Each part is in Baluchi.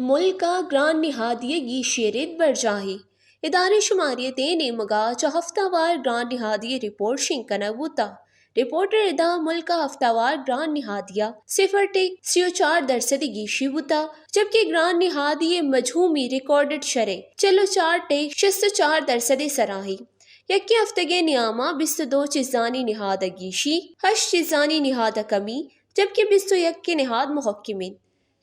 ملک ءَ گران نہادی ءِ گیشی ءِ رد برجاہی۔ ادارہ شماری ءِ دے نیمگ ءَ چہ ہفتہ وار گران نہادی ءِ رپورٹ شنگ کنگ بوتگ۔ رپورٹ ءِ رد ءَ ملک ءَ ہفتہ وار گران نہادی ءِ صفر ٹیک سی ءُ چار درسد ءِ گیشی بوتگ، جبکہ گران نہادی ءِ مجموعی ریکارڈڈ شرح چل ءُ چار ٹیک شست ءُ چار درسد ءِ سرا ایں۔ یکیں ہفتگے ءِ نیام ءَ بیست ءُ دو چیزانی نہاد ءَ گیشی، ہشت چیزانی نہاد ءَ کمی، جبکہ بیست ءُ یک ءِ نہاد محکم اِنت۔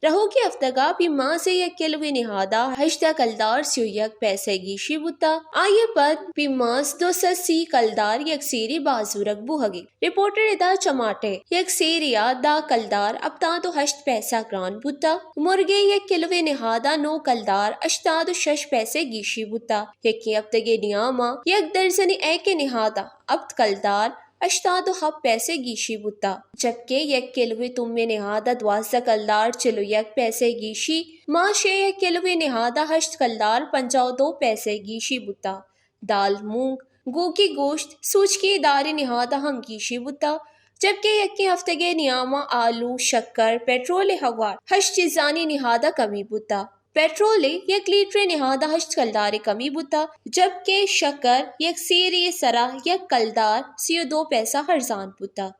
رہوکیں ہفتگ ءَ پیماز ءِ یک کلوے نہاد ءَ ہژدہ کلدار سی ءُ یک پیسہ گیشی بوتگ۔ آئی ءَ پد پیماز دو سد سی کلدار یک سیرے باز زورگ بوہگ اِنت۔ رپورٹ ءِ رد ءَ چماٹہ یک سیرے ءَ دہ کلدار ہپتاد ءُ ہشت پیسہ گران بوتگ۔ مرگ ءِ یک کلوے نہاد ءَ نو کلدار ہشتاد ءُ شش پیسہ گیشی بوتگ۔ یکیں ہفتگے ءِ نیام ءَ یک درجن ءِ ایک ءِ نہاد ءَ ہپت کلدار ہشتاد ءُ ہپت پیسہ گیشی بوتگ، جبکہ یک کلوے تمے نہاد ءَ دوازدہ کلدار چل ءُ یک پیسہ گیشی، ماش ءِ یک کلوے نہاد ءَ ہشت کلدار پنجاہ ءُ دو پیسہ گیشی بوتگ۔ دال، مونگ، گوکی گوشت، سوچکی دار ءِ نہاد ءَ ہم گیشی بوتگ، جبکہ یکیں ہفتگے ءِ نیام ءَ آلو، شکر، پٹرول ءِ ہوار ہشت چیزانی نہاد ءَ کمی بوتگ۔ پٹرول ءِ یک لیٹر ءِ نہاد ءَ ہشت کلدار ءِ کمی بوتگ، جبکہ شکر یک سیرے ءِ سرا یک کلدار سی ءُ دو پیسہ ارزان بوتگ۔